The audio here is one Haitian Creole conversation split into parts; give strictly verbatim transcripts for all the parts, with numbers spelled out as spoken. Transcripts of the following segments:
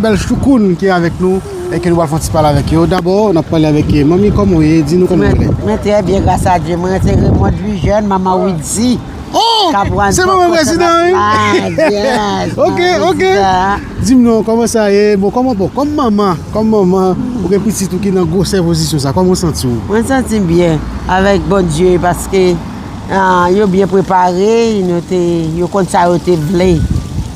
Bèl choukoun ki avèk nou e ke nou pral fè yon ti pale avèk yo. Dabò, n ap pale avèk, eh, manmi, kòman w ye? Di nou kòman w ye. Mwen trè byen, gras a Dye. Mwen se Raymond Louis Jeune, manman Widy. Oh! Se manman prezidan, wi. Ok, ok. Di m non, kòman sa ye? Bon, kòman, bon, kòm manman, kòm manman, ou gen pitit ou ki nan gwosè pozisyon sa, kòman w santi w? Mwen santi m byen avèk Bondye paske Ah, yo byen prepare, nou te, yo konn sa yo te vle.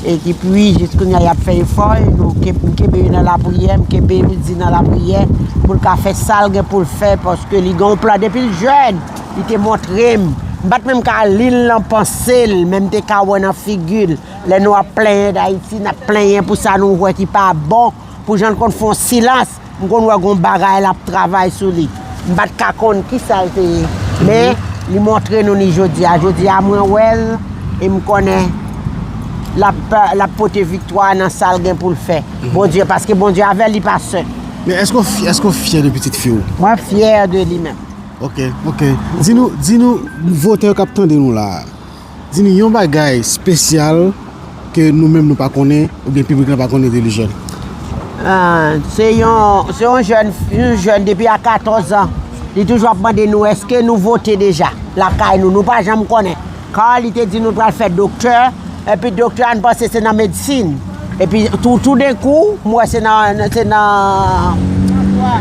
Epi, jis kounye a, y ap fè efò, nou ke-, m kenbe yo nan lapriyè, m kenbe Widy nan lapriyè, pou l ka fè sa l gen pou l fè, paske li gen yon plan depi l jèn, li te montre m. M pa t menm ka li l nan panse l, men m te ka wè nan figi l. Lè nou ap plenyen Dayiti, n ap plenyen pou sa nou wè ki pa bon, pou jan l konn fè yon silans. M konn wè gon bagay l ap travay sou li. M pa t ka konn kisa l te ye. Men, li montre nou li jodi a. Jodi a, mwen wè l e m konnen l ap, l ap pote viktwa nan sa l gen pou l fè. Bondye, paske Bondye avè l, li pa sèl. Men èske w fy-, èske w fyè de pitit fi w? Mwen fyè de li menm. Ok, ok. Di nou, di nou, votè k ap tande nou la a. Di nou yon bagay espesyal ke nou menm nou pa konnen, oubyen piblik la pa konnen de Louis Jeune. Ah, se yon, se yon jèn, yon jèn depi a katòz an. Li toujou ap mande nou, èske nou vote deja lakay nou? Nou pa janm konnen. Kan li te di nou pral fè doktè, epi doktè a, n panse se nan medsin. Epi tou, toudenkou, m wè se nan, se nan,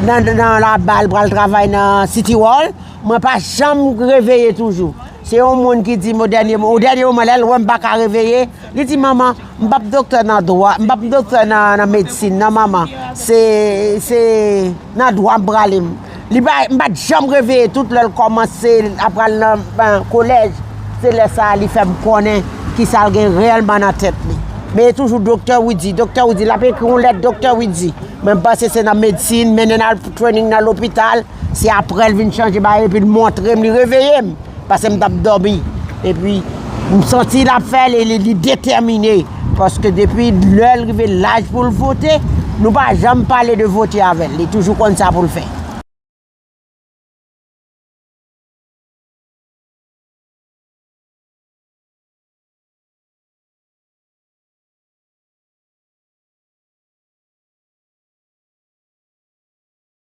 nan, nan Labal pral travay nan City Hall. Mwen pa janm reveye toujou. Se yon moun ki di m o dènye mo-, o dènye moman, lè l wè m pa ka reveye, li di, "Manman, m p ap doktè nan dwa, m p ap doktè nan, nan medsin, non, manman. Se, se nan dwa m prale." M, li pa, m pa t janm reveye, tout lè l kòmanse, l ap pral nan, nan kolèj, se lè sa a li fè m konnen kisa l gen reyèlman nan tèt li. Men e toujou doktè Widy, doktè Widy, l ap ekri yon lèt, doktè Widy. Mwen m panse se nan medsin, mennen n al training nan lopital, se aprè l vin chanje bagay, epi l montre m, li reveye m. Paske m t ap dòmi. Epi, m santi l ap fè l, e li, li detèmine. Paske depi lè l rive laj pou l vote, nou pa janm pale de vote avè l. Li toujou konn sa pou l fè.